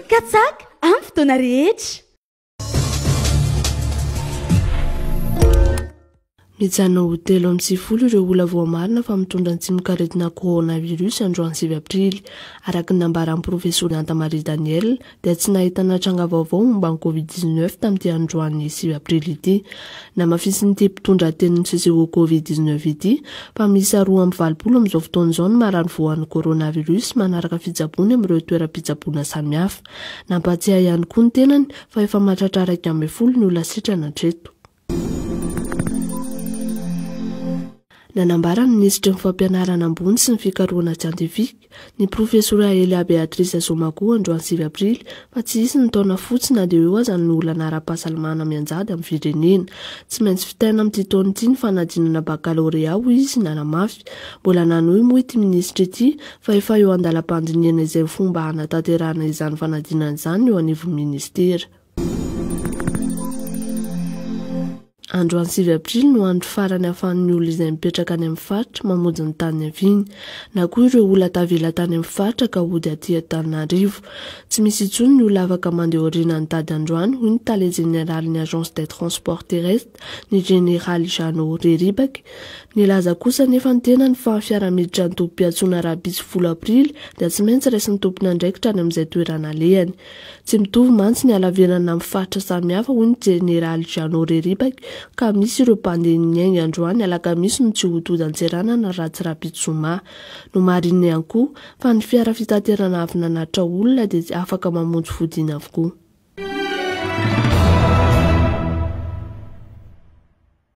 Katsaka amin'ny fotoana rehetra. Mijanona ho 93 ireo olona voamarina fa mitondra ny tsimokaretina coronavirus androany 9 aprily. Araka ny nambaran'ny Profesora Hanta Marie Daniel dia tsy nahitana tranga vaovao momba ny Covid 19 tamin'ity androany 9 aprily ity. Namafisin'ity mpitondra tenin'ny CCO Covid 19 ity fa miisa 82 amin'izao fotoana izao ny marary voan'ny coronavirus manaraka fitsaboana amin'ireo toeram-pitsaboana samihafa. Nampahatsiahy ihany koa ny tenany fa efa mahatratra 11 ny olona sitrana hatreto. Nanambara ny minisitry ny Fampianarana ambony sy ny fikarohana siantifika, ny profesora Elia Beatrice Zomago androany 9 aprily fa tsy hisy ny taona fotsy na dia eo aza ny olana ara-pahasalamana mianjady amin'ny firenena. Tsy maintsy vitaina amin'ity taona ity ny fanadinana bakalorea hoy izy nanamafy. Mbola nanohy moa ity minisitra ity fa efa eo an-dalam-pandinihana izay fomba hanatanterahana izany fanadinana izany eo anivon'ny minisitera. Androany 9 aprily no andro farany ahafahan'ny olona izay mipetraka any amin'ny faritra mamonjy ny tany niaviany, na koa ireo olona tavela tany amin'ny faritra ka hody aty Antananarivo. Tsy misy intsony ny olona afaka mandeha aoriana nitady androany, hoy ny tale jeneralin'ny Agence des transports terrestres, ny jeneraly Jeannot Reribaky. Nilaza kosa anefa ny tenany fa fiara miditra ny tobim-piantsoana rahampitso 10 aprily dia tsy maintsy raisin'ny tompon'andraikitra any amin'izay toerana alehany. Tsy mitovy mantsy ny halavirana amin'ny faritra samihafa hoy ny jeneraly Jeannot Reribaky ka misy ireo mpandeha niainga androany alakamisy no tsy ho tody an-tseranana raha tsy rahampitso zoma. Nomarihiny ihany koa fa ny fiara fitaterana avy nanatitra olona dia afaka mamonjy fodiana avokoa.